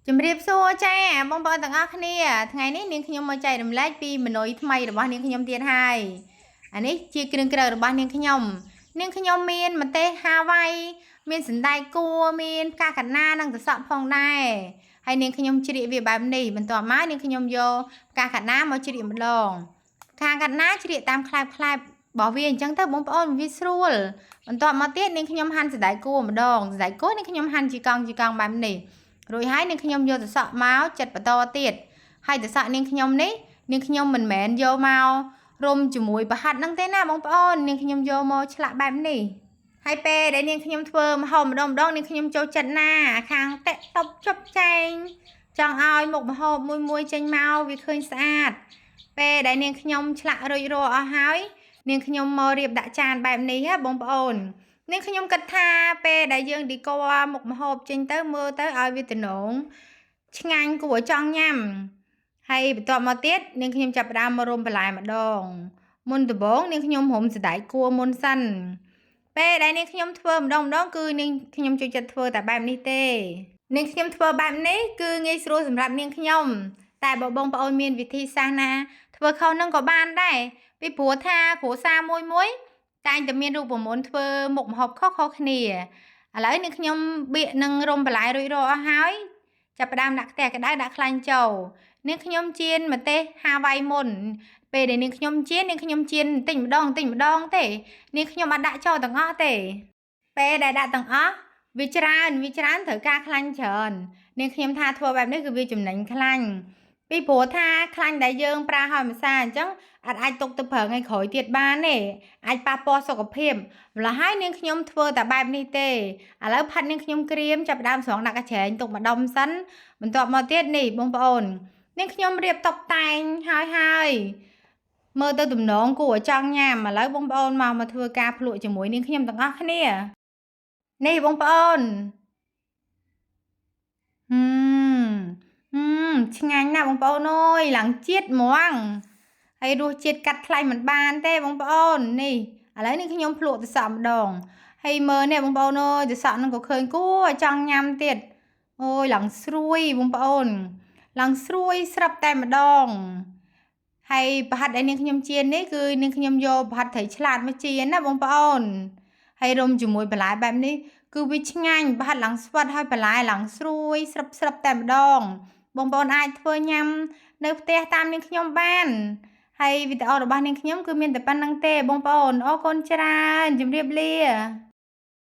ជំរាបសួរចាបងប្អូនទាំងអស់គ្នាថ្ងៃនេះនាងខ្ញុំមកចែករំលែកពីម៉នុយថ្មីរបស់នាងខ្ញុំទៀតហើយអានេះជាគ្រឿងក្រៅរបស់នាងខ្ញុំនាងខ្ញុំមានម្ទេសហាវ៉ៃមានសណ្តែកគួរមានផ្កាកណានិងត្រសក់ផងដែរហើយនាងខ្ញុំជ្រៀកវាបែបនេះបន្ទាប់មកនាងខ្ញុំយកផ្កាកណាមកជ្រៀកម្ដងផ្កាកណាជ្រៀកតាមខ្លែបខ្លែបរបស់វាអញ្ចឹងទៅបងប្អូនវាស្រួលបន្ទាប់មកទៀតនាងខ្ញុំហាន់សណ្តែកគួរម្ដងសណ្តែកគួរនាងខ្ញុំហាន់ជាកង់ជាកង់បែបនេះរួចហើយនាងខ្ញុំយកត្រសក់មកចិតបន្តទៀតហើយត្រសក់នាងខ្ញុំនេះនាងខ្ញុំមិនមែនយកមករុំជាមួយប្រហិតហ្នឹងទេណាបងប្អូននាងខ្ញុំយកមកឆ្លាក់បែបនេះហើយពេលដែលនាងខ្ញុំធ្វើម្ហូបម្ដងម្ដងនាងខ្ញុំចូលចិត្តណាខាងតាក់តបជប់ចែងចង់ឲ្យមុខម្ហូបមួយមួយចេញមកវាឃើញស្អាតពេលដែលនាងខ្ញុំឆ្លាក់រួចរាល់អស់ហើយនាងខ្ញុំមករៀបដាក់ចានបែបនេះហ៎បងប្អូននាងខ្ញុំគិតថាពេលដែលយើងឌីកមុខម្ហូបចេញទៅមើលទៅឲ្យវាទំនងឆ្ងាញ់គួរឲ្យចង់ញ៉ាំហើយបន្ទាប់មកទៀតនាងខ្ញុំចាប់ផ្ដើមមករុំបន្លែម្ដងមុនដំបូងនាងខ្ញុំរុំសណ្តែកគួរមុនសិនពេលដែលនាងខ្ញុំធ្វើម្ដងម្ដងគឺនាងខ្ញុំចូលចិត្តធ្វើតែបែបនេះទេនាងខ្ញុំធ្វើបែបនេះគឺងាយស្រួលសម្រាប់នាងខ្ញុំតែបើបងប្អូនមានវិធីសាស្ត្រណាធ្វើខុសនឹងក៏បានដែរពីព្រោះថាគ្រួសារមួយមួយតែងតែមានរូបមន្តធ្វើមុខម្ហូបខុសៗគ្នាឥឡូវនាងខ្ញុំបៀកនឹងរុំបន្លែរួចរាល់អស់ហើយចាប់ផ្ដើមដាក់ខ្ទះក្តៅដាក់ខ្លាញ់ចូលនាងខ្ញុំចៀនម្ទេសហាវ៉ៃមុនពេលដែលនាងខ្ញុំចៀននាងខ្ញុំចៀនបន្តិចម្ដងបន្តិចម្ដងទេនាងខ្ញុំអត់ដាក់ចូលទាំងអស់ទេពេលដែលដាក់ទាំងអស់វាច្រើនត្រូវការខ្លាញ់ច្រើននាងខ្ញុំថាធ្វើបែបនេះគឺវាចំណេញខ្លាញ់ពីព្រោះថាខ្លាញ់ដែលយើងប្រើហើយម្សាអញ្ចឹងអត់អាចទុកទៅប្រើថ្ងៃក្រោយទៀតបានទេអាចប៉ះពាល់សុខភាពម្ល៉េះហើយនាងខ្ញុំធ្វើតែបែបនេះទេឥឡូវផាត់នាងខ្ញុំក្រៀមចាប់ផ្ដើមស្រង់ដាក់កញ្ច្រែងទុកម្ដុំសិនបន្ទាប់មកទៀតនេះបងប្អូននាងខ្ញុំរៀបតុបតែងហើយហើយមើលទៅទំនងគួរឲ្យចង់ញ៉ាំឥឡូវបងប្អូនមកធ្វើការភ្លក់ជាមួយនាងខ្ញុំទាំងអស់គ្នានេះបងប្អូនឆ្ងាញ់ណាស់បងប្អូនអើយឡើងជាតិហ្មងហើយរសជាតិកាត់ថ្លៃមិនបានទេបងប្អូននេះឥឡូវនេះខ្ញុំភ្លក់ត្រសក់ម្ដងហើយមើលនេះបងប្អូនអើយត្រសក់នឹងក៏ឃើញគួរឲ្យចង់ញ៉ាំទៀតអូយឡើងស្រួយបងប្អូនឡើងស្រួយស្រាប់តែម្ដងហើយប្រហិតដែលនាងខ្ញុំចៀននេះគឺនាងខ្ញុំយកប្រហិតត្រីឆ្លាតមកចៀនណាបងប្អូនហើយរុំជាមួយបន្លែបែបនេះគឺវាឆ្ងាញ់ប្រហិតឡើងស្វិតហើយបន្លែឡើងស្រួយស្រាប់ៗតែម្ដងបងប្អូនអាចធ្វើញ៉ាំនៅផ្ទះតាមនាងខ្ញុំបានហើយវីដេអូរបស់នាងខ្ញុំគឺមានតែប៉ុណ្្នឹងទេបងប្អូនអរគុណច្រើនជម្រាបលា។